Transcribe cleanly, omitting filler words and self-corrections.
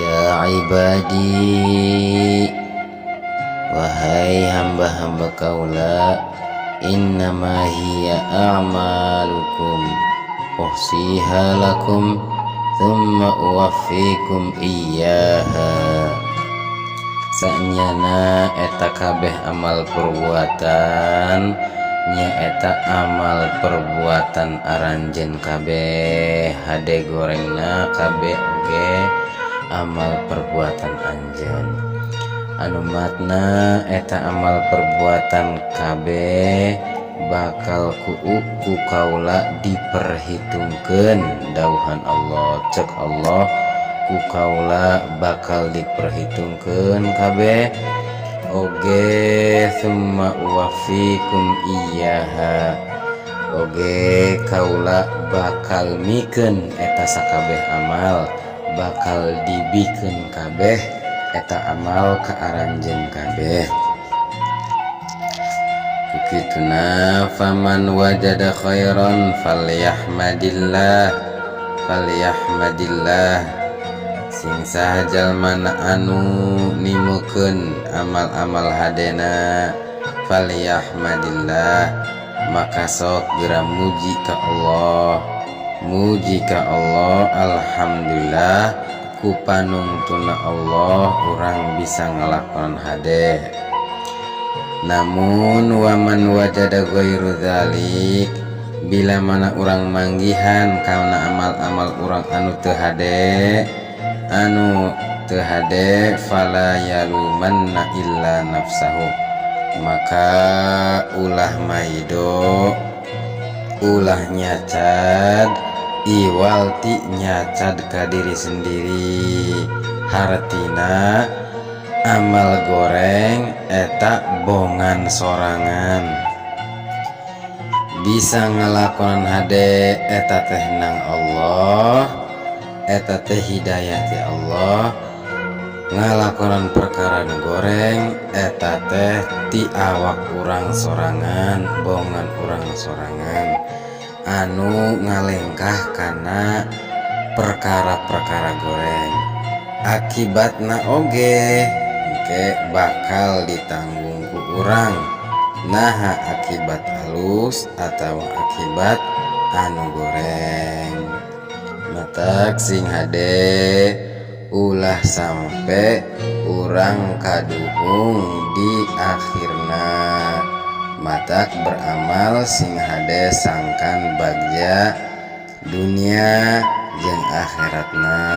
Ya ibadi, wahai hamba-hamba kaula, innama hiya a'malukum uhsiha lakum thumma uwaffikum iyyaha. Sanyana eta kabeh amal perbuatan, nyaeta amal perbuatan aranjeun kabeh, hade gorengna kabeh oge amal perbuatan anjeun, anu matna eta amal perbuatan kabeh bakal ku kaula diperhitungkeun. Dauhan Allah, cek Allah, ku kaula bakal diperhitungkeun kabeh oge. Tsumma uwaffikum iyyaha, oge kaula bakal mikeun eta sakabeh amal, bakal dibikeun kabeh eta amal ka aranjeun kabeh. Kukituna, faman wajada khairan falyahmadillah, falyahmadillah. Sing saha jalmana anu nimukeun amal-amal hadena, falyahmadillah, maka sok geura muji ka Allah, muji ka Allah. Alhamdulillah, ku panungtuna Allah urang bisa ngalakonan hade. Namun waman wajada ghairu dzalik, bila mana urang manggihan karena amal-amal urang anu teu hade, anu teu hade, fala yalumanna illa nafsahu, maka ulah maido, ulah nyacad iwal ti nyacad ka diri sendiri. Hartina amal goreng eta bongan sorangan, bisa ngelakonan hade eta teh nang Allah, eta teh hidayah ti Allah. Ngalakonan perkara nu goreng eta teh ti awak urang sorangan, bongan urang sorangan anu ngalengkah kana perkara-perkara goreng. Akibatna oge engke bakal ditanggung ku urang, naha akibat halus atau akibat anu goreng. Matak sing hade, ulah sampai urang kaduhung di akhirna. Matak beramal sing hade sangkan bagja dunia jeung akhiratna.